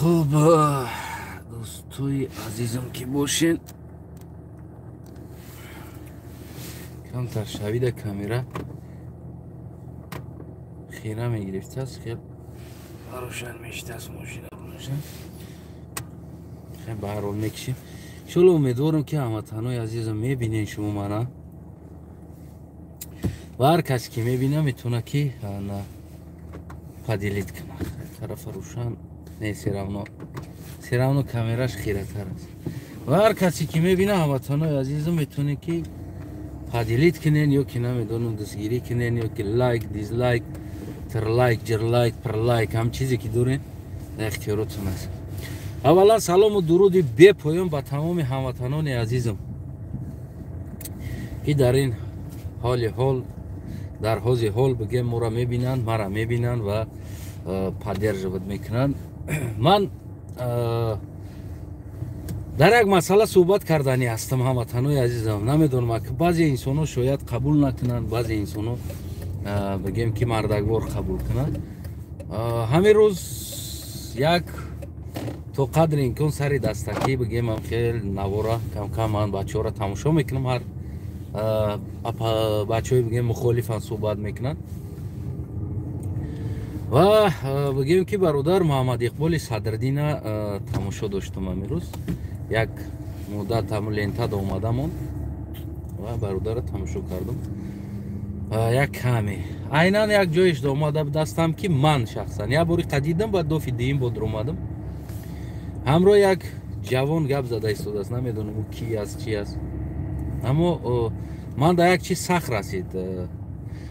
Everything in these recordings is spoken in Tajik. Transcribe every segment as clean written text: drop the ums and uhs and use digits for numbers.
Хуб, дӯстои азизам, ки бошен, камтар шавида камера хира мегирифтааст, хел равшан мешитааст мошина. Хел ба ҳар ҳол мекишем. Иншолло, умедворам, ки ҳамватанои азизам мебинен шумо мана, ва ҳар касе ки мебина, метавона ки поделить кунад. Тарафа рӯшан не, всё равно камераш хиратар аст. Ва ҳар касе ки мебина, ҳамватанои азизам, метавонед ки поделить кунен ё ки, намедонам, дастгирӣ кунен ё ки лайк, дизлайк, трлайк, ҷирлайк, прлайк, ҳам чизе ки дорен, дар ихтиёротон аст. Аввалан, салому дуруди бепоён ба тамоми ҳамватанони азизам, ки дар ин ҳоли ҳол, дар ҳози ҳол бигем, моро мебинанд, мара мебинанд ва поддерживать мекунанд. Ман дар як масъала суҳбат карданӣ ҳастам, ҳамватанои азизам. Намедонам, баъзе инсонҳо шояд қабул накунанд, баъзе инсонҳо, бигем ки, мардаквор қабул кунанд. Ҳамин рӯз як то қадри имкон сари дастакӣ, бигем, хел навора камкам ман бачаҳоро тамошо мекунам. Ҳар бачаҳои, бигем, мухолифан суҳбат мекунанд ва, бигем ки, бародар Муҳаммад Иқболи Садриддина тамошо доштам. Ҳамин як муддат ҳамн лентада омадамон ва бародарро тамошо кардам. Як каме айнан як ҷоеш омада дастам, ки ман шахсан як бори қадидам, баъд дофи диим бодр омадам. Ҳамроҳ як ҷавон гап зада истодааст. Намедонам, ӯ ки аст, чи аст, аммо ман дар як чиз сахт расид.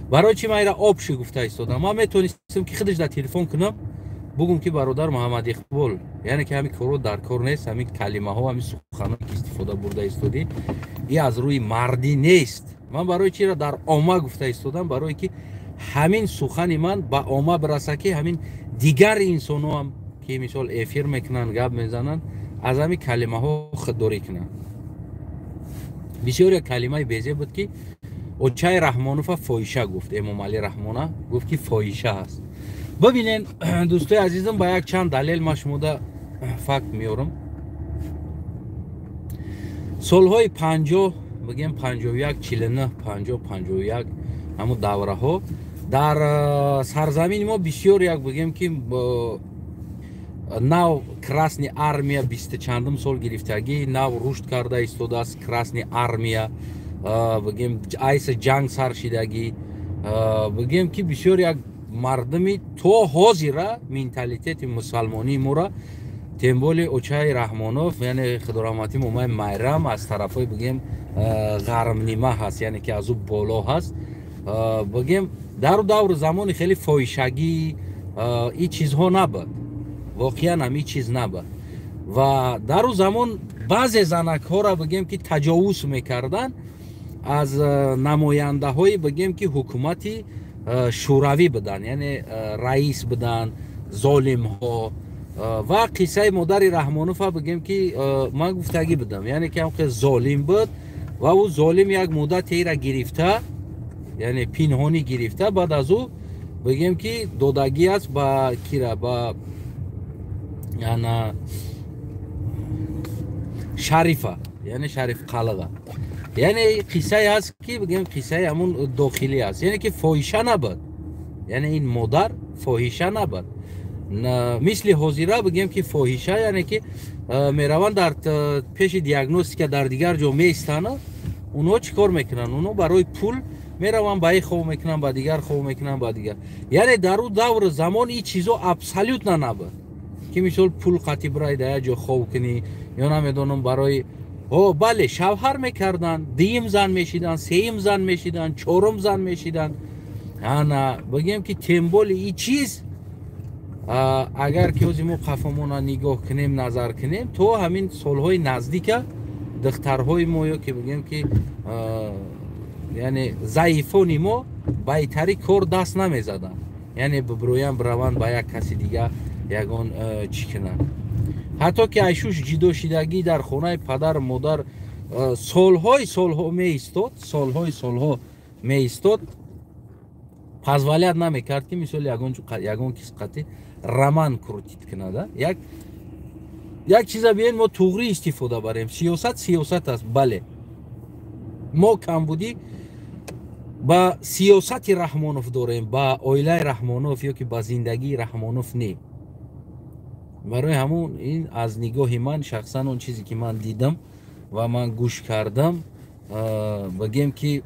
Барои чи ман ира обши гуфта истодам? Ман метавонистам, ки худаш дар телефон кунам, бугум, ки бародар Муҳаммад Иқбол, яъне ки ҳамин корро дар кор нест, ҳамин калимаҳо, ҳамин суханҳое ки истифода бурда истодӣ, и аз рӯи мардӣ нест. Ман барои чиро дар омма гуфта истодам? Барое ки ҳамин сухани ман ба омма бираса, ки ҳамин дигар инсонҳоам, ки мисол эфир мекунанд, гап мезананд, аз ҳамин калимаҳо худдорӣ кунанд. Бисёр як калимаи безеб буд, ки очаи Раҳмонова фоҳиша гуфт, Эмомалӣ Раҳмона гуфт, ки фоҳиша аст. Бибинен, дӯстои азизам, ба як чанд далел ман шумода факт меорам. Солҳои 50, бигем, 51, 49, 50, 51, ҳамун давраҳо дар сарзамини мо бисёр як, бигем ки, нав Красный Армия бисту чандум сол гирифтагӣ, нав рушд карда истодааст Красный Армия, бигем, айса ҷанг сар шидагӣ, бигем ки, бисёр як мардуми то ҳозира менталитети мусалмонии моро, тем более очаи Раҳмонов, яъне худораҳматӣ момаи Майрам, аз тарафҳои, бигем, ғармнима ҳаст, яъне ки аз ӯ боло ҳаст. Бигем, дару давру замони хеле фоҳишагӣ, ин чизҳо набуд, воқеан ҳам ин чиз набуд. Ва дару замон баъзе занакҳоро, бигем ки, таҷовуз мекарданд, аз намояндаҳои, бигем ки, ҳукумати шӯравӣ буданд, яъне раис буданд, золимҳо. Ва қиссаи модари Раҳмонова, бигем ки, ман гуфтагӣ будам, яъне ки ҳам золим буд ва ӯ золим як муддатеро гирифта, яъне пинҳонӣ гирифта, баъд аз ӯ, бигем ки, додагӣ аст ба кира, ба ана Шарифа, яъне Шариф Қалиға. Яъне қиссае ҳаст, ки, бигем, қиссаи ҳамун дохилӣ аст, яъне ки фоҳиша набуд, яъне ин модар фоҳиша набуд мисли ҳозира, бигем ки, фоҳиша, яъне ки мераванд дар пеши диагностика, дар дигар ҷо меистанд. Онҳо чӣ кор мекунанд? Онҳо барои пул мераванд, ба ин хов мекунанд, ба дигар хов мекунанд, ба дигар. Яъне дар ӯ давру замон ин чизо абсолютно набуд, ки мисол пул қатӣ бирай, дар як ҷо хов кунӣ ё намедонам барои. О, бале, шавҳар мекарданд, дуюм зан мешиданд, сеюм зан мешиданд, чорум зан мешиданд. Ана, бигем ки, тем более и чиз, агар ки ҳози мо қафомона нигоҳ кунем, назар кунем, то ҳамин солҳои наздика духтарҳои мо ё ки, бигем ки, яъне заифони мо байтари кор даст намезаданд, яъне бибироянд, бираванд, ба як каси дига ягон чӣ кунанд. Ҳатто ки айшуш ҷидо шидагӣ дар хонаи падару модар солҳои солҳо меистод, солҳои солҳо меистод, позволять намекард, ки мисол ягон кис қати роман крутить кунада. Як Як чиза биёед, мо туғрӣ истифода барем. Сиёсат сиёсат аст. Бале, мо камбудӣ ба сиёсати Раҳмонов дорем, ба оилаи Раҳмонов ё ки ба зиндагии Раҳмонов не. Барои ҳамун ин аз нигоҳи ман шахсан, он чизе ки ман дидам ва ман гӯш кардам, бигем ки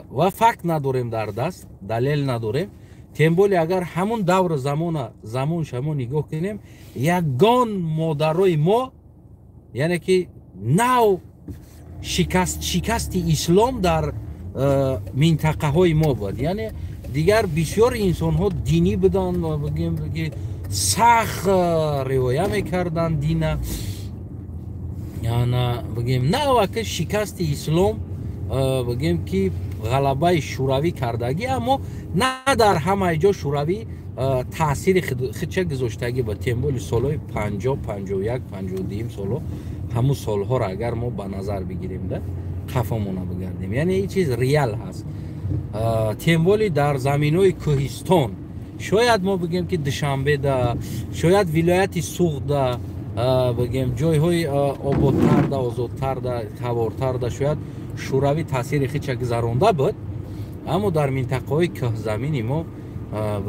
ва факт надорем дар даст, далел надорем. Тем более агар ҳамун давру замона, замон шамо нигоҳ кунем, ягон модарои мо, яъне ки нав шикасти ислом дар минтақаҳои мо буд, яъне дигар бисёр инсонҳо динӣ буданд, бигем ки сахт риоя мекарданд дина. Ана бигем, навака шикасти ислом, бигем ки ғалабаи шӯравӣ кардагӣ, аммо на дар ҳамаи ҷо шӯравӣ таъсири худша гузоштагӣ ба. Тем более солҳои 50, 51, 52-юм солҳо, ҳамун солҳоро агар мо ба назар бигирем, да қафомона бигардем, яъне ин чиз реал ҳаст. Тем более дар заминҳои кӯҳистон, шояд мо бигем ки Душанбеда, шояд вилояти Суғда, бигем ҷойҳои ободтарда, озодтарда, ҳавортарда шояд шӯравӣ таъсири худша гузаронда буд, аммо дар минтақаҳои кӯҳзамини мо,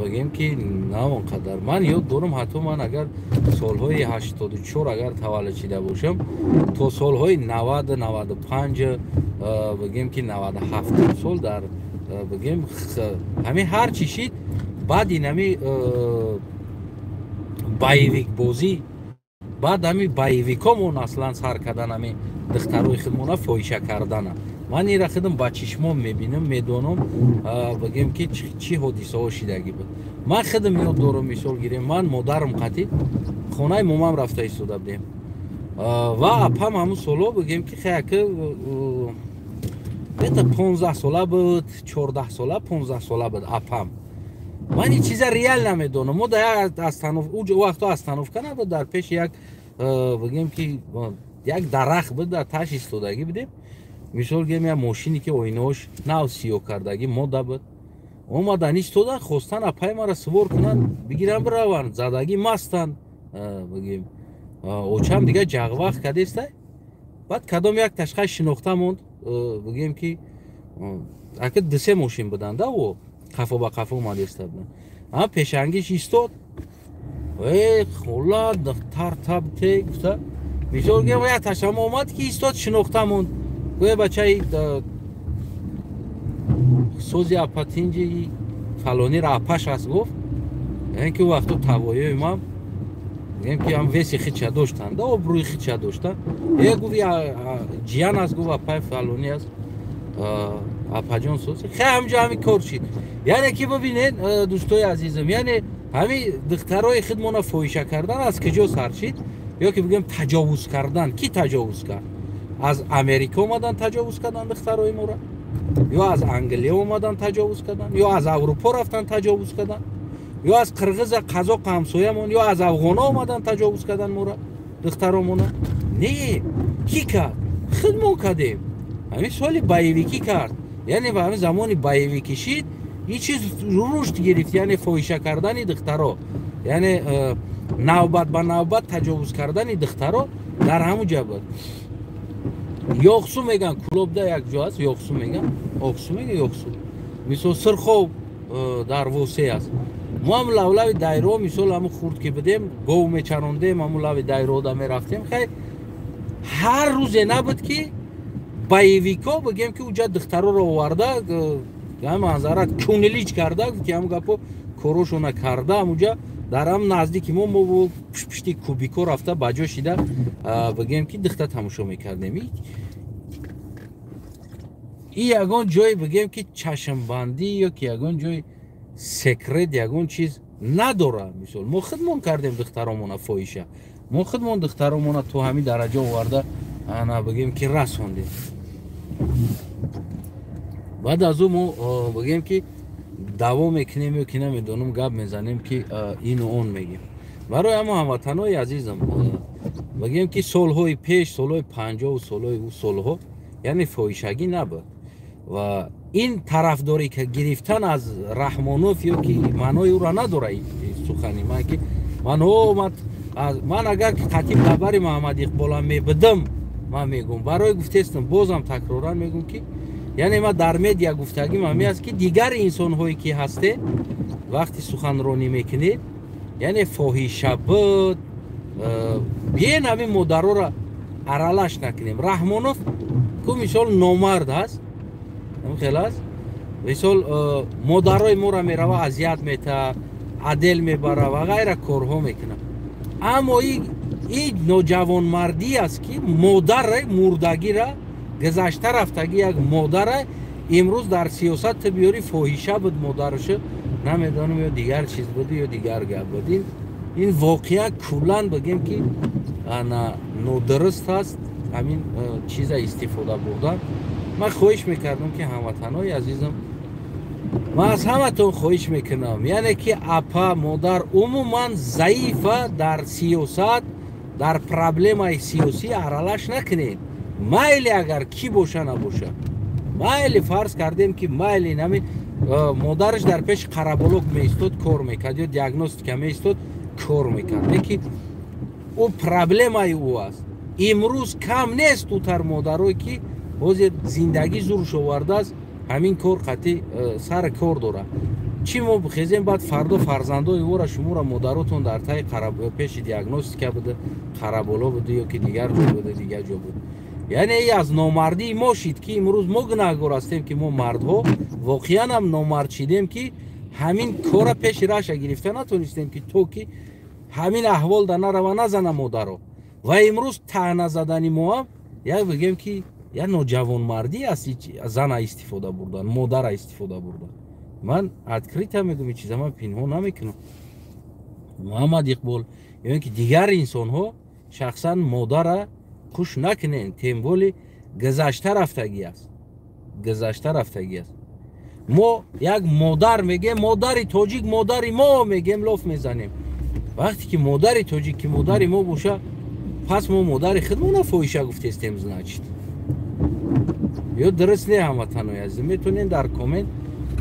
бигем ки на он қадар. Ман ёд дорам, ҳатто ман агар солҳои 84 агар таваллуд шида бошам, то солҳои 90, 95, бигем ки 97-ум сол дар, бигем, ҳамин ҳар чӣ шид, баъд инами боевикбозӣ, баъд ҳами боевикомон аслан сар кардан ҳами духтарои худмона фоҳиша кардана. Ман ира худам ба чишмом мебинам, медонам, бигем ки чӣ ҳодисаҳо шидагӣ буд. Ман худам ёд дорам, мисол гирем, ман модарам қатӣ хонаи момам рафта истода будем ва апам ҳамун солҳо, бигем ки хаяка бета 15 сола буд, 14 сола, 15 сола буд апам. Ман ин чиза реал намедонам. Мо дар як вақто остановка набуд, дар пеши як, бигем ки як дарахт буд, дар таш истодагӣ будем. Мисол гирем, як мошине ки оинаҳош нав сиёҳ кардагӣ мода буд, омадан истодан, хостан апай мара сувор кунанд, бигиранд, бираванд. Задагӣ мастанд, бигем, очам дига ҷағвақ кадестай. Баъд кадом як ташхай шинохта монд, бигем ки ака дусе мошин буданда, о қафо ба қафо омадеста буданд, ама пешангиш истод. Э, хола, духтар табте гуфта, мисол гирем, як ташам омад ки истод, шинохта монд. Гӯя бачаи сози апатинҷи фалонира апаш аст, гуфт. Яъне ки вақто тавоёи ман, гӯем ки ҳам веси хича доштанд, обрӯи хича доштанд. Е, гуфт, ҷиян аст, гуфт, апай фалонӣ аст, апаҷон сози хе. Ҳамҷо ҳами кор шид. Яъне ки бибинед, дӯстои азизам, яъне ҳами духтарои худмона фоҳиша кардан аз куҷо сар шид? Ё ки бигӯем, таҷовуз кардан, кӣ таҷовуз кард? Аз Америка омадан таҷовуз кардан духтарои моро, ё аз Англия омадан таҷовуз кардан, ё аз Аврупо рафтан таҷовуз кардан, ё аз қирғиза, қазоқ ҳамсоямон, ё аз афғона омадан таҷовуз кардан моро, духтаромона? Не, кӣ кард? Худмон кардем. Ҳамин соли боевикӣ кард, яъне ба ҳамин замони боевикӣ шид, ин чиз рушд гирифт, яъне фоҳиша кардани духтаро, яъне навбат ба навбат таҷовуз кардани духтаро дар ҳамун ҷа буд. Ёқсу меган, Кулобда як ҷо аст, Ёқсу меган, Оқсу мега, Ёқсу, мисол, Сирхов дар Восе аст. Мо ҳам лавлави дайро, мисол, ҳамун хурд ки будем, гов мечарондем, ҳамун лави дайрода мерафтем. Хай, ҳар рӯзе набуд ки боевико, бигем ки уҷа духтароро оварда, манзара кунилич карда, ки ҳам гапо корошона карда, ҳамуҷа дар ҳам наздики мо пушти кубико рафта ба ҷо шида, бигем ки духта тамошо мекардем. И ягон ҷое, бигем ки чашмбандӣ ё ки ягон ҷои секрет, ягон чиз надора. Мисол, мо худмон кардем духтаромона фоҳиша, мо худмон духтаромона то ҳамин дараҷа оварда, ана, бигем ки расондем. Баъд аз ӯ мо, бигем ки даъво мекунем ё ки намедонам, гап мезанем ки ину он мегем. Барои ҳамо, ҳамватанои азизам, бигем ки солҳои пеш, солҳои 50-у солҳои ӯ солҳо, яъне фоҳишагӣ набуд. Ва ин тарафдорӣ гирифтан аз Раҳмонов ё ки маънои ӯро надора. Сухани ман ки ман о ман Ман агар ки қатъи хабари Муҳаммад Иқболам мебудам, ман мегӯм, барои гуфтестам, бозам такроран мегӯм, ки яъне ман дар медиа гуфтагим ҳамин аст, ки дигар инсонҳое ки ҳасте, вақти суханронӣ мекунед, яъне фоҳиша буд, биен ҳамин модароро аралаш накунем. Раҳмонов ку мисол номард аст, хел аст, мисол модарои моро мерава азият мета, адел мебара ва ғайра корҳо мекунад. Аммо и ноҷавонмардӣ аст, ки модаре мурдагира, гузашта рафтагӣ як модара имрӯз дар сиёсат ту биёри, фоҳиша буд модараша, намедонам, ё дигар чиз буд, ё дигар гап буд. Ин воқеа куллан бигем, ки ана нодуруст аст ҳамин чиза истифода бурдан. Ман хоҳиш мекардам, ки ҳамватанҳои азизам, ман аз ҳаматон хоҳиш мекунам, яъне ки апа, модар, умуман заифа дар сиёсат, дар проблемаи сиёсӣ аралаш накунед. Майли агар кӣ боша набоша, майли фарз кардем, ки майли нами модараш дар пеши қараболок меистод, кор мекард, ё диагностика меистод, кор мекард, леки ӯ проблемаи ӯ аст. Имрӯз кам нест утар модарое, ки ҳозир зиндагӣ зурш овардааст, ҳамин кор қатъи сари кор дорад. Чӣ мо бихезем, баъд фардо фарзандои ӯра, шуморо модаротон дар таи пеши диагностика буда, қараболо буда, ё ки дигар ҷо буда, дигар ҷо буд. Яъне и аз номардии мо шид, ки имрӯз мо гунаҳгор ҳастем, ки мо мардҳо воқеан ҳам номард шидем, ки ҳамин кора пеши раша гирифта натонистем, ки то ки ҳамин аҳвол да нарава назана модаро. Ва имрӯз таъна задани мо ҳам як бигем, ки як ноҷавонмардӣ аст, зана истифода бурдан, модара истифода бурдан. Ман открыто мегӯм, ин чиза ман пинҳон намекунам. Муҳаммад Иқбол ё ин ки дигар инсонҳо шахсан модара хуш накунен, тем более гузашта рафтагӣ аст, гузашта рафтагӣ аст. Мо як модар мегем, модари тоҷик модари мо мегем, лоф мезанем. Вақте ки модари тоҷик ки модари мо боша, пас мо модари худмона фоҳиша гуфтестем, значит. Ё дуруст не, ҳамватанои азиз? Метавонед дар коммент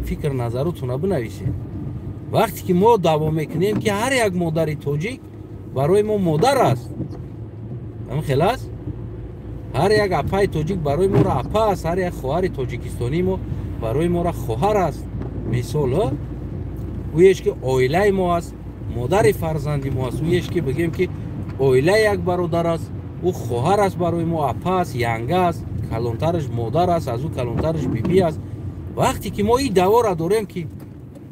фикр назаротона бинависед. Вақте ки мо даъво мекунем, ки ҳар як модари тоҷик барои мо модар аст, ҳамин хел аст, ҳар як апаи тоҷик барои моро апа аст, ҳар як хоҳари тоҷикистонии мо барои моро хоҳар аст, мисол, ӯеш ки оилаи мо аст, модари фарзанди мо аст, ӯеш ки бигем, ки оилаи як бародар аст, ӯ хоҳар аст барои мо, апа аст, янга аст, калонтараш модар аст, аз ӯ калонтараш бибӣ аст. Вақте ки мо ин даъвора дорем, ки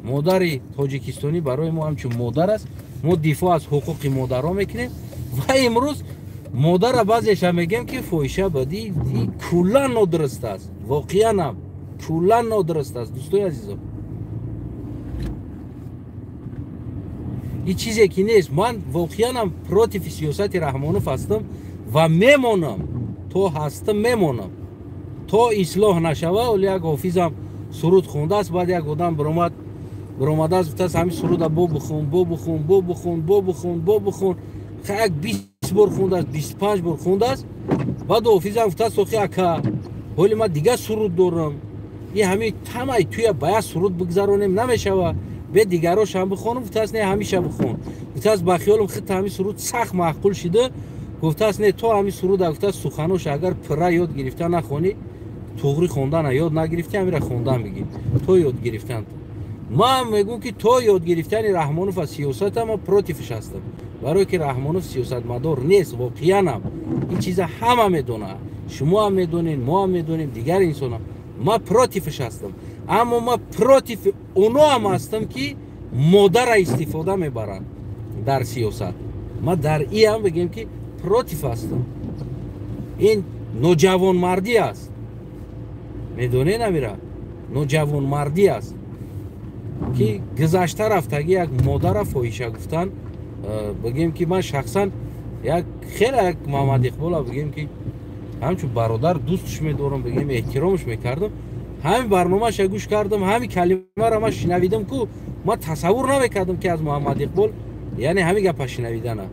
модари тоҷикистонӣ барои мо ҳамчун модар аст, мо дифоъ аз ҳуқуқи модаро мекунем ва имрӯз модара баъзеша мегӯем, ки фоҳиша бадӣ. Куллан нодуруст аст, воқеан ҳам куллан нодуруст аст, дӯстои азизом. Ин чизе ки нест. Ман воқеан ҳам против сиёсати Раҳмонов ҳастам ва мемонам, то ҳастам мемонам, то ислоҳ нашава. Оли як ҳофизам суруд хондааст, баъд як одам биромадааст, гуфтааст: «Ҳамин суруда бо бихун, бо бихун, бо бихун, бо бихун, бо бихун». Як 20 бор хондааст, 25 бор хондааст. Баъд ҳофизам гуфтааст: «Охи ака, ҳоли ман дигар суруд дорам, и ҳамин тамаи туя ба як суруд бигзаронем намешава, бе дигарошам бихонам». Гуфтааст: «Не, ҳамиша бихон». Гуфтааст: «Ба хиёлам хита ҳамин суруд сахт маъқул шида». Гуфтааст: «Не, то ҳамин суруда, гуфтааст, суханоша агар пурра ёд гирифта нахонӣ, туғри хондана ёд нагирифтӣ, ҳамира хондан бигир то ёд гирифтан». Ман мегӯм, ки то ёд гирифтани Раҳмонов аз сиёсата ма против ш ҳастам, барое ки Раҳмонов сиёсатмадор нест. Воқеанам ин чиза ҳама медонад, шумо ҳам медонед, мо ҳам медонем, дигар инсонам. Ман против ш ҳастам, аммо ман против оно ҳам ҳастам, ки модара истифода мебаранд дар сиёсат. Ман дар иам бигем, ки против ҳастам. Ин ноҷавонмардӣ аст, медонед, амира ноҷавонмардӣ аст, ки гузашта рафтагӣ як модара фоҳиша гуфтан. Бигем, ки ман шахсан як хеле як Муҳаммад Иқбола, бигем, ки ҳамчун бародар дӯстш медорам, бигем, эҳтиромш мекардам. Ҳамин барномаша гӯш кардам, ҳамин калимаро ман шинавидам ку ман тасаввур намекардам, ки аз Муҳаммад Иқбол, яъне ҳамин гапа шинавидана,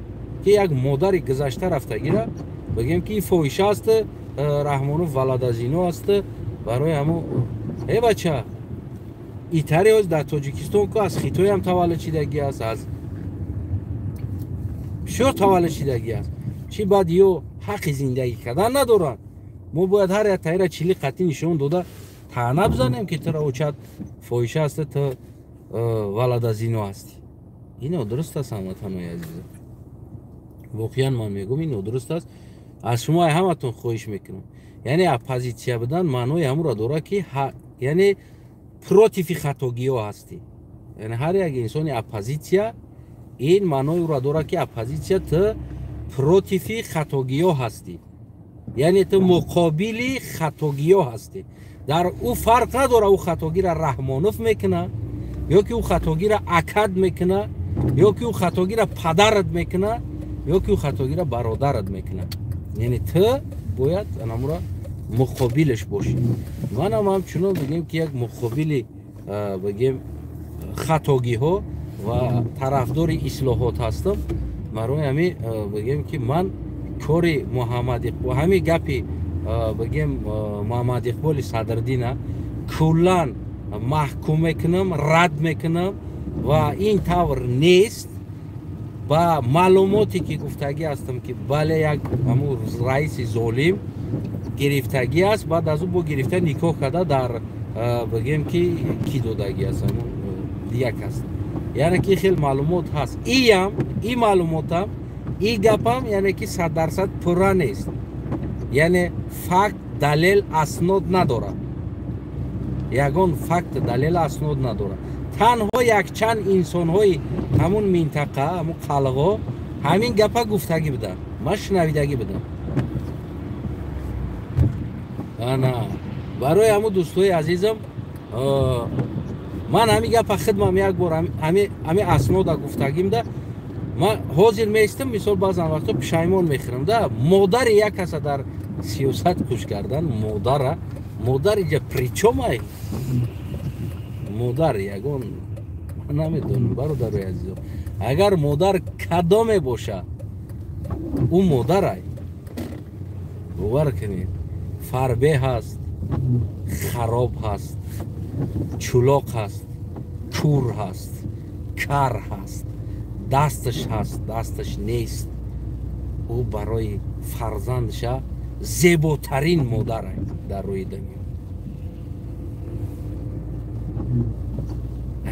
ки як модари гузашта рафтагира бигем, ки фоҳиша аст, Раҳмонов валадазино аст. Барои ҳамо э бача итари ҳоз дар Тоҷикистон ку аз Хитоям таваллуд шидагӣ аст, аз Бисёр таваллуд шидагӣ аст. Чӣ баъд ё ҳаққи зиндагӣ кардан надоранд. Мо бояд ҳар як таира чили қатъӣ нишон дода таъна бизанем, ки тура очат фоҳиша аст, ту валада зино ҳастӣ. Ин нодуруст аст, ҳамватанои азизам. Воқеан ман мегӯм, ин нодуруст аст. Аз шумо ҳаматон хоҳиш мекунам. Яъне оппозитсия будан маънои ҳамуро дорад, ки яъне против и хатогиҳо ҳастӣ. Яъне ҳар як инсони оппозитсия ин маънои ӯро дорад, ки оппозитсия ту против и хатогиҳо ҳастӣ, яъне ту муқобили хатогиҳо ҳастӣ. Дар ӯ фарқ надорад, ӯ хатогиро Раҳмонов мекуна ё ки ӯ хатогиро акад мекуна, ё ки ӯ хатогиро падарат мекуна, ё ки ӯ хатогиро бародарат мекуна. Яъне ту бояд анамура муқобилаш бошӣ. Манам ҳамчунон бигем, ки як муқобили бигем хатогиҳо ва тарафдори ислоҳот ҳастам. Барои ҳамин бигем, ки ман кори Муҳаммад Иқбол, ҳамин гапи бигем Муҳаммад Иқболи Садриддина куллан маҳкум мекунам, рад мекунам ва ин тавр нест. Ба маълумоте ки гуфтагӣ ҳастам, ки бале, як ҳамун раиси золим гирифтагӣ аст, баъд аз ӯ бо гирифта никоҳ карда дар бигем ки кӣ додагӣ аст, ҳамун дигар кас. Яъне ки хел маълумот ҳаст. Иам и маълумотам, и гапам, яъне ки 100% пурра нест, яъне факт, далел, аснод надорад. Ягон факт, далел, аснод надорад. Танҳо якчанд инсонҳои ҳамун минтақа, ҳамун қалғо ҳамин гапа гуфтагӣ буданд, ман шунавидагӣ будам. Ана барои ҳамун, дӯстои азизам, ман ҳамин гапа хидмам як бор ҳами аснода гуфтагимда ман ҳозир меистам. Мисол, баъзан вақто пушаймон мехӯрам да. Модари як каса дар сиёсат куш кардан, модара, модар иҷа при чём ай модар? Ягон намедонам, бародарои азизо, агар модар кадоме боша, ӯ модарай. Бовар кунед, фарбе ҳаст, хароб ҳаст, чулоқ ҳаст, кур ҳаст, кар ҳаст, дасташ ҳаст, дасташ нест, ӯ барои фарзандаша зеботарин модарай дар рӯи дунё.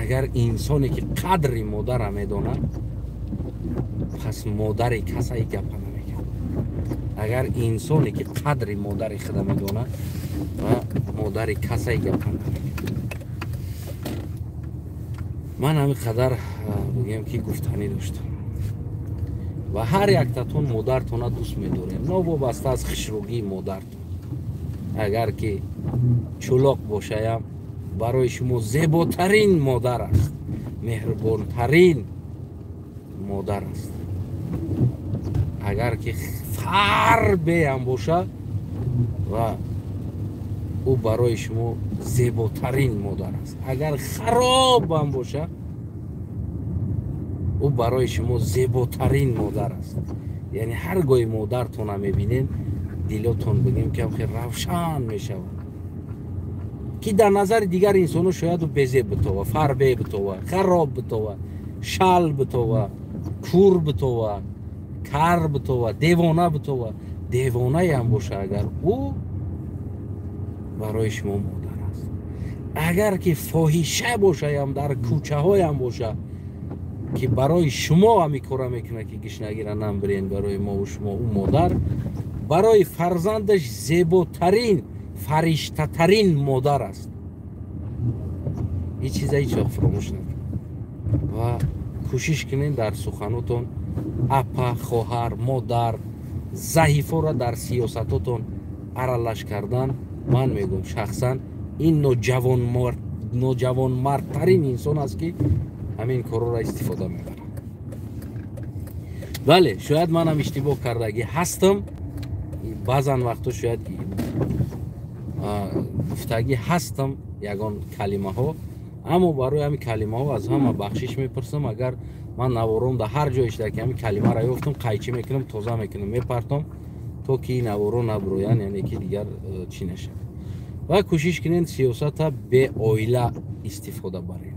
Агар инсоне ки қадри модара медонад, пас модари каса и гапа намекард. Агар инсоне ки қадри модари худа медонад, ва модари каса и гапа намекард. Ман ҳамин қадар бигӯем, ки гуфтанӣ доштам. Ва ҳар яктатон модартона дӯст медорем, новобаста аз хушрӯгии модартон. Агар ки чулоқ бошаям, барои шумо зеботарин модар аст, меҳрубонтарин модар аст. Агар ки фарбеам боша, ва ӯ барои шумо зеботарин модар аст. Агар харобам боша, ӯ барои шумо зеботарин модар аст. Яъне ҳар гоҳи модартона мебинед, дилотон бигем ки хел равшан мешавад, ки дар назари дигар инсоно шояд ӯ безеб битова, фарбе битова, хароб битова, шал битова, кур битова, кар битова, девона битова. Девонаям боша агар, ӯ барои шумо модар аст. Агар ки фоҳиша бошаям, дар кӯчаҳоям боша, ки барои шумо ҳами кора мекунад, ки гишнагира намбирен, барои мову шумо ӯ модар, барои фарзандаш зеботарин, фариштатарин модар аст. Ҳеҷ чиза ҳеҷ вақт фаромӯш накунед ва кӯшиш кунед дар суханотон апа, хоҳар, модар, заҳифоро дар сиёсатотон аралаш кардан. Ман мегӯм, шахсан ин ноҷавонмардтарин инсон аст, ки ҳамин корро истифода мебарад. Бале, шояд манам иштибоҳ кардагӣ ҳастам, баъзан вақто шояд гуфтагӣ ҳастам ягон калимаҳо, аммо барои ҳамин калимаҳо аз ҳама бахшиш мепурсам. Агар ман навором дар ҳар ҷое шуда, ки ҳамин калимаро ёфтам, қайчӣ мекунам, тоза мекунам, мепартом, то ки наворо набуроянд, яъне ки дигар чӣ нашавад. Ва кӯшиш кунед сиёсата беоила истифода баред.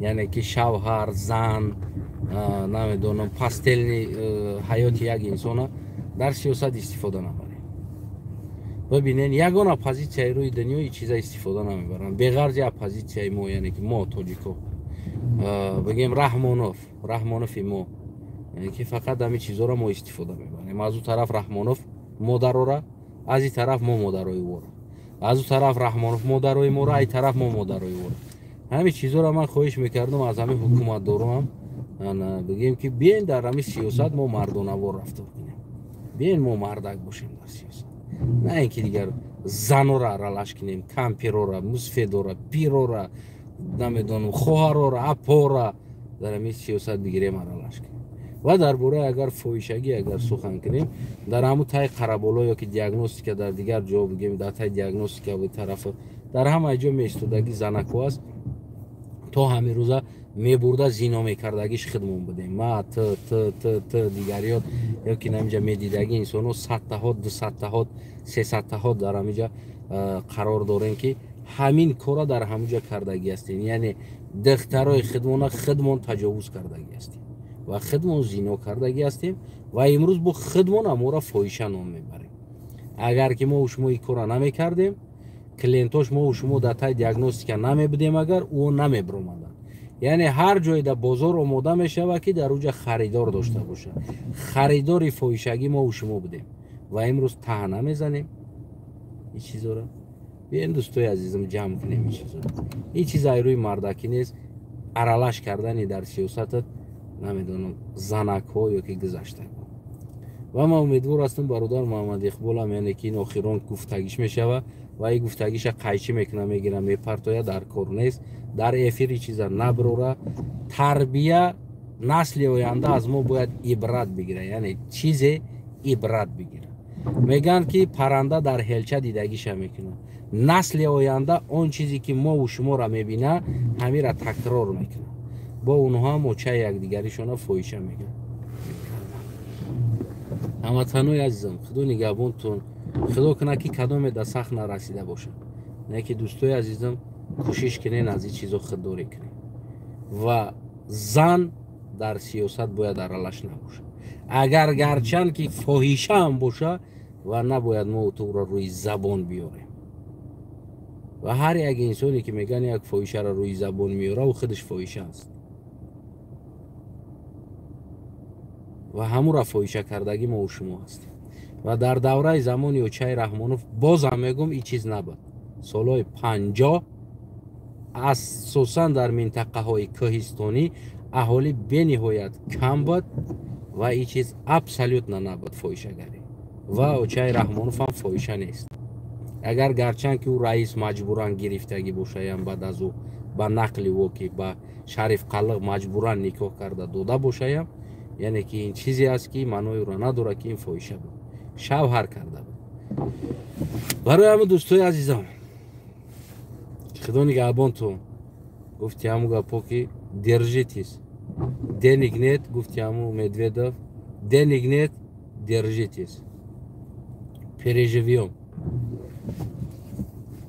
Яъне ки шавҳар, зан, намедонам, постельный ҳаёти як инсона дар сиёсат истифода набарем. Бибинен, ягон оппозитсияи рӯи дунё ин чиза истифода намебаранд, беғарзи оппозитсияи мо, яъне ки мо, тоҷико, бигем, Раҳмонов, Раҳмонофи мо, яъне ки фақат ҳамин чизоро мо истифода мебарем. Аз ӯ тараф Раҳмонов модарора, аз ин тараф мо модарои ӯро, аз ӯ тараф Раҳмонов модарои моро, ай тараф мо модарои ӯро. Ҳамин чизоро ман хоҳиш мекардам аз ҳамин ҳукуматдороам, бигем ки биен, дар ҳамин сиёсат мо мардонавор рафтор кунем, биен, мо мардак бошем дар сиёсат, на ин ки дигар занора аралаш кунем, кампирора, мусфедора, пирора, намедонам, хоҳарора, апора дар ҳамин сиёсат бигирем, аралаш кунем. Ва дар бораи агар фоҳишагӣ агар сухан кунем, дар ҳамун таи Қараболо ё ки диагностика, дар дигар ҷо, бигем, дар таи диагностика тарафа, дар ҳамаи ҷо меистодагӣ занако аст, то ҳамин рӯза мебурда зино мекардагиш хидмон будем. Ма, т т т т дигариёт ё ки намиҷа медидагӣ инсонҳо садтаҳот, дусадтаҳот, сесадтаҳот дар ҳамиҷа қарор дорем, ки ҳамин кора дар ҳамуҷа кардагӣ ҳастем. Яъне духтарои хидмона хидмон таҷовуз кардагӣ ҳастем ва хидмон зино кардагӣ ҳастем ва имрӯз бо хидмон амора фоҳиша ном мебарем. Агар ки мо шумо ин кора намекардем, клиентош мо шумо дар таи диагностика намебудем, агар ӯ намебиромаданд. Яъне ҳар ҷое дар бозор омода мешавад, ки дар уҷа харидор дошта бошад. Харидори фоҳишагӣ мо шумо будем ва имрӯз таҳна мезанем ин чизоро. Биёем, дӯстои азизам, ҷамъ кунем ин чизоро. Ин чиз айрӯи мардакӣ нест, аралаш кардани дар сиёсатат, намедонам, занакҳо ё ки гузаштагон. Ва ман умедвор ҳастам, бародар Муҳаммад Иқболам, яъне ки ин охирон гуфтагиш мешава ва ин гуфтагиша қайчӣ мекуна, мегира, мепартоя. Дар кор нест, дар эфири чиза наброра. Тарбия, насли оянда аз мо бояд ибрат бигира, яъне чизе ибрат бигира. Мегӯянд, ки парранда дар ҳелча дидагиша мекунад. Насли оянда он чизе ки мову шуморо мебина, ҳамира такрор мекунад. Бо онҳо ҳам очаи якдигаришона фоҳиша мегӯянд. Ҳамватанои азизам, Худо нигаҳбонтон. Худо кунад, ки кадоме да сахт нарасида бошад. Не ки, дӯстои азизам, кӯшиш кунен, аз ин чизо худдорӣ кунед. Ва зан дар сиёсат бояд аралаш набошад, агар гарчанд ки фоҳиша ҳам боша, ва набояд мо туро рӯи забон биёрем. Ва ҳар як инсоне ки мегӯян як фоҳишаро рӯи забон меёра, ӯ худаш фоҳиша аст ва ҳамура фоҳиша кардагӣ мо шумо ҳастем. Ва дар давраи замони Очаи Раҳмонов, бозам мегӯм, ин чиз набуд. Солҳои 50 асосан дар минтақаҳои кӯҳистонӣ аҳолӣ бениҳоят кам буд ва ин чиз абсолютно набуд, фоҳишагарӣ. Ва Очаи Раҳмонов ҳам фоҳиша нест, агар гарчанд ки ӯ раис маҷбуран гирифтагӣ бошаям, баъд аз ӯ ба нақли ӯ, ки ба Шариф Қаллиқ маҷбуран никоҳ карда дода бошаям. Яъне ки ин чизе аст, ки маънои ӯро надорад, ки ин фоҳиша буд, шавҳар карда буд. Барои ҳамин, дӯстои азизам, Худо нигаҳбонтон. Гуфти ҳаму гапо, ки держитесь, денег нет, гуфти ҳаму Медведов, денег нет, держитесь, переживём.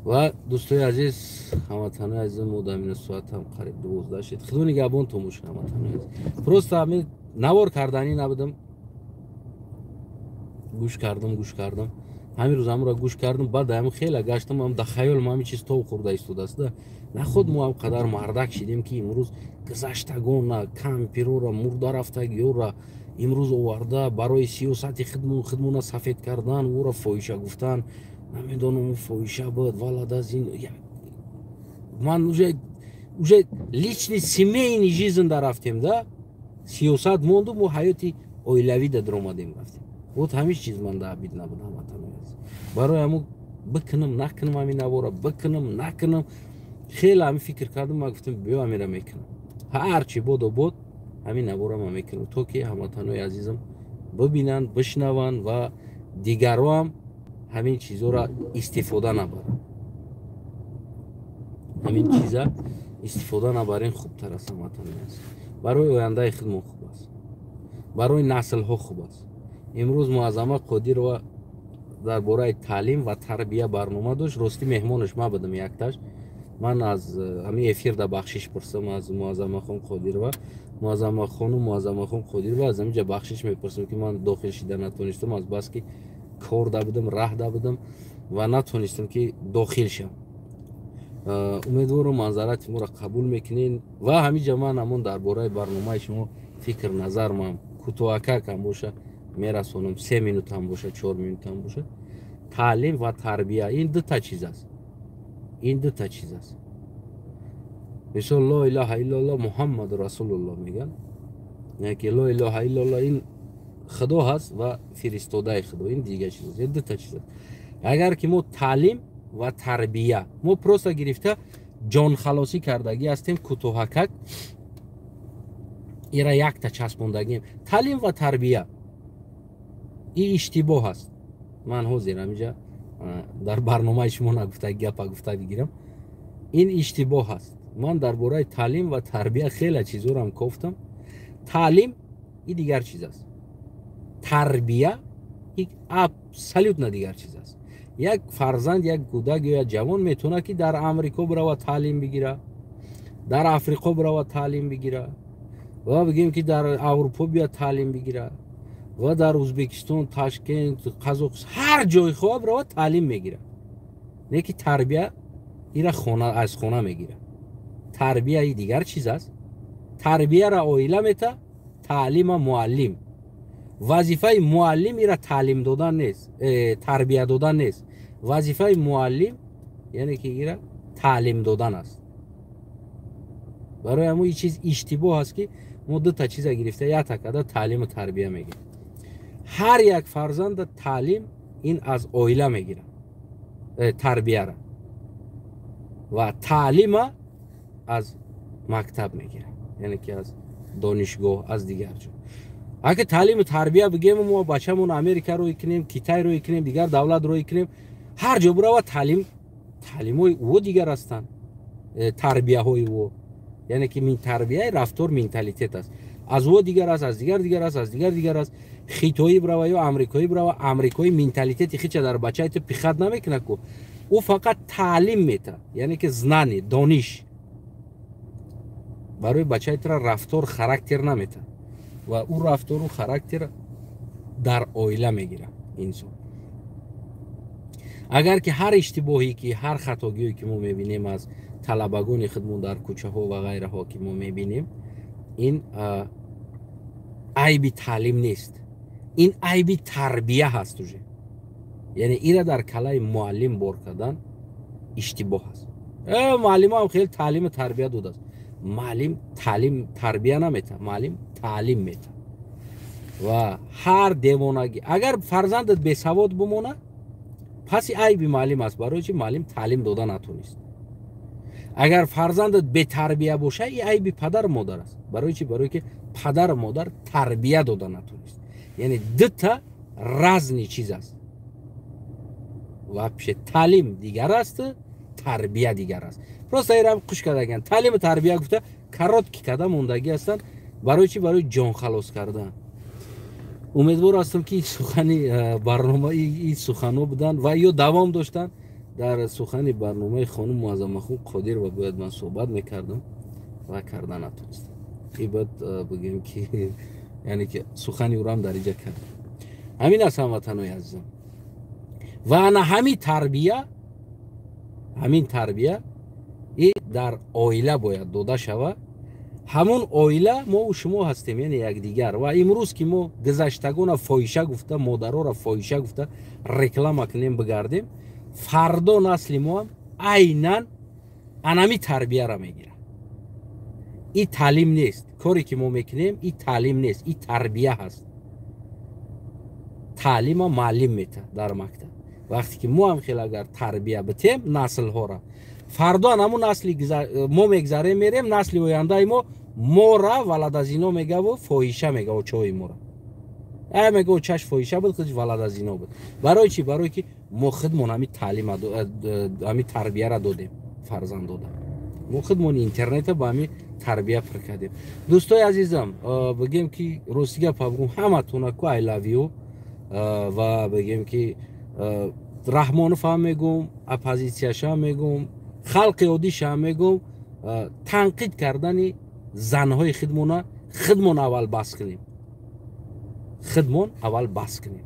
Ва дӯстои азиз, ҳамватанои азиз, мо дар ин соатам қариб 12 шид. Худо нигаҳбонтон бошад, ҳамватанои азиз. Просто ҳамин навор карданӣ набудам, гӯш кардам, гӯш кардам, ҳамин рӯз ҳамуро гӯш кардам. Баъд ҳамин хеле гаштам, ам дар хаёлам ҳамин чиз тов хӯрда истодааст. На худ мо ҳам қадар мардак шидем, ки имрӯз гузаштагона, кампирора, мурда рафтагиёра имрӯз оварда барои сиёсати хидмон, хидмона сафед кардан, ӯро фоҳиша гуфтан, намедонам, ӯ фоҳиша буд. Валад аз ин ман уже личный, семейный жизнь да рафтем, да сиёсат монду, мо ҳаёти оилавӣ да даромадем, рафтем. Вот ҳамин чиз ман да обид набуд, ҳамватанои азиз. Барои ҳамун бикунам, накунам, ҳамин навора бикунам, накунам, хеле ҳамин фикр кардам. Ман гуфтам, биё, ҳамира мекунам, ҳарчи бодо бод, ҳамин навора ман мекунам, то ки ҳамватанои азизам бибинанд, бишнаванд ва дигароам ҳамин чизоро истифода набаранд. Ҳамин чиза истифода набарем, хубтар аст, ҳамватанои азиз. Барои ояндаи худмон хуб аст, барои наслҳо хуб аст. Имрӯз Муаззама Қодирова дар бораи таълим ва тарбия барнома дошт. Ростӣ, меҳмонаш ма будам якташ. Ман аз ҳамин эфирда бахшиш пурсам аз Муаззамахон Қодирова, Муаззамахону Муаззамахон Қодирова, аз ҳаминҷа бахшиш мепурсам, ки ман дохил шида натонистам, аз бас ки корда будам, раҳда будам ва натонистам, ки дохил шам. Умедворам, манзарати моро қабул мекунен. Ва ҳаминҷа ман ҳамон дар бораи барномаи шумо фикр назармам кӯтоҳакакам боша мерасонам, 3 минутам боша, 4 минутам боша. Таълим ва тарбия ин дута чиз аст, ин дута чиз аст. Мисол, ло илаҳа иллалло Муҳаммаду расулулло мегӯянд, ки ло илаҳа иллалло ин Худо ҳаст ва фиристодаи Худо, ин дигар чиз аст. Ин дута чиз аст. Агар ки мо таълим ва тарбия, мо просто гирифта ҷонхалосӣ кардагӣ ҳастем, кӯтоҳакак ира якта часпондагием, таълим ва тарбия ин иштибоҳ аст. Ман ҳозир ҳаминҷа дар барномаи шумо нагуфта гапа гуфта бигирам, ин иштибоҳ аст. Ман дар бораи таълим ва тарбия хеле чизорам кофтам. Таълим и дигар чиз аст, тарбия абсолютно дигар чиз аст. Як фарзанд, як кӯдак ё як ҷавон метавонад, ки дар Амрико бирава, таълим бигира, дар Африқо бирава, таълим бигира ва бигем, ки дар Аврупо бия, таълим бигира ва дар Ӯзбекистон, Ташкент, Қазоқистон, ҳар ҷой хоҳа бирава, таълим мегирад. Не ки тарбия ира хона, аз хона мегирад. Тарбияи дигар чиз аст. Тарбияра оила мета, таълима муаллим. Вазифаи муаллим ира таълим додан нест, тарбия додан нест. Вазифаи муаллим яъне ки ира таълим додан аст. Барои ҳамо ин чиз иштибоҳ аст, ки мо дута чиза гирифта якта када таълиму тарбия мегирем. Ҳар як фарзанда таълим ин аз оила мегирад, тарбияра ва таълима аз мактаб мегирад, яъне ки аз донишгоҳ, аз дигар ҷо. Агар таълиму тарбия бигем, мо бачамон Америка рӯй кунем, Китай рӯй кунем, дигар давлат рӯй кунем, ҳар ҷо бирава, таълим, таълимҳои ӯ дигар ҳастанд, тарбияҳои ӯ, яъне ки тарбияи рафтор, менталитет аст, аз ӯ дигар аст, аз дигар дигар аст, аз дигар дигар аст. Хитоӣ бирава ё амрикоӣ бирава, амрикоӣ менталитети хича дар бачаи ту пихать намекунад ку, ӯ фақат таълим мета, яъне ки знание, дониш. Барои бачаи тура рафтор, характер намета ва ӯ рафтору характер дар оила мегирад инсон. Агар ки ҳар иштибоҳе ки, ҳар хатогие ки мо мебинем аз талабагони худмон дар кӯчаҳо ва ғайраҳо ки мо мебинем, ин айби таълим нест, ин айби тарбия ҳаст уже. Яъне ира дар калаи муаллим бор кардан иштибоҳ аст. Муаллимам хеле таълиму тарбия додааст. Муаллим таълим тарбия намета, муаллим таълим мета. Ва ҳар девонагӣ, агар фарзандат бесавод бимонад, паси айби муаллим аст. Барои чи? Муаллим таълим дода натонист. Агар фарзандат бетарбия боша, и айби падару модар аст. Барои чи? Барое ки падару модар тарбия дода натонист. Яъне дута разный чиз аст вообще. Таълим дигар аст, тарбия дигар аст. Просто ирам қуш кардаган, таълиму тарбия гуфта, короткий када мондагӣ ҳастанд. Барои чи? Барои ҷонхалос кардан. Умедвор ҳастам, ки сухани барнома ин суханҳо буданд ва ё давом доштанд. Дар сухани барномаи хонум Муаззамахон Қодирова бояд ман суҳбат мекардам ва карда натонистам. И бояд бигӯем, ки яъне ки сухани ӯрам дар инҷа кардам. Ҳамин аст, ҳамватанои азизам. Ва ана ҳамин тарбия, ҳамин тарбия и дар оила бояд дода шавад. Ҳамон оила мову шумо ҳастем, яъне якдигар. Ва имрӯз ки мо гузаштагона фоҳиша гуфта, модароро фоҳиша гуфта реклама кунем, бигардем, фардо насли моам айнан анами тарбияро мегирад. И таълим нест, коре ки мо мекунем, и таълим нест, и тарбия ҳаст. Таълима муаллим мета дар мактаб. Вақте ки мо ҳам хел агар тарбия битем наслҳоро, фардо ҳамун насли мо мегзарем, мерем, насли ояндаи мо мора валадазино мегаву фоҳиша мега. Очои мора мега, очаш фоҳиша буд, худш валадазино буд. Барои чи? Барое ки мо худмон ҳами таълима, ҳами тарбияра додем фарзанд дода. Мо худмон интернета ба ҳами тарбия пур кардем. Дӯстои азизам, бигем ки рости гапа бигӯм, ҳаматона ку I love you. Ва бигем ки Раҳмонов ҳам мегӯм, оппозитсияшам мегӯм. Халқи оддиша мегӯм, танқид кардани занҳои хидмона хидмон аввал бас кунем, хидмон аввал бас кунем.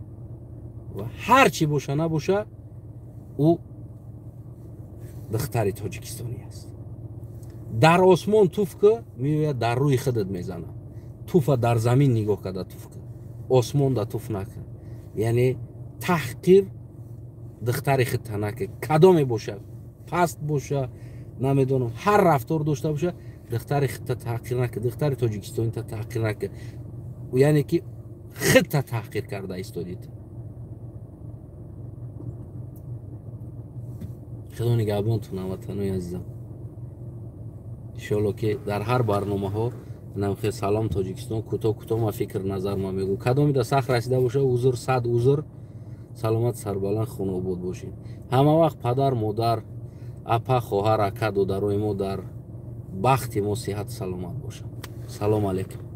Ва ҳар чӣ боша набоша, ӯ духтари тоҷикистонӣ аст. Дар осмон туф ки, меояд дар рӯи худат мезанад. Туфа дар замин нигоҳ карда туф кун, осмонда туф накун. Яъне таҳқир духтари худта накун, кадоме боша, паст боша, намедонам, ҳар рафтор дошта боша, духтари худта таҳқир накун, духтари тоҷикистонита таҳқир накун. Яъне ки худта таҳқир карда истодид. Худо нигаҳбонтон, ҳамватанои азизам. Иншоалло ки дар ҳар барномаҳо намхе салом Тоҷикистон кӯтоҳ кӯтоҳ ма фикр назар ма мегӯ. Кадомида сахт расида боша, узр, сад узр. Саломат, сарбаланд, хонаобод бошед. Ҳама вақт падар, модар, апа, хоҳар, ака, додарои мо дар бахти мо сиҳат саломат бошанд. Салом алейкум.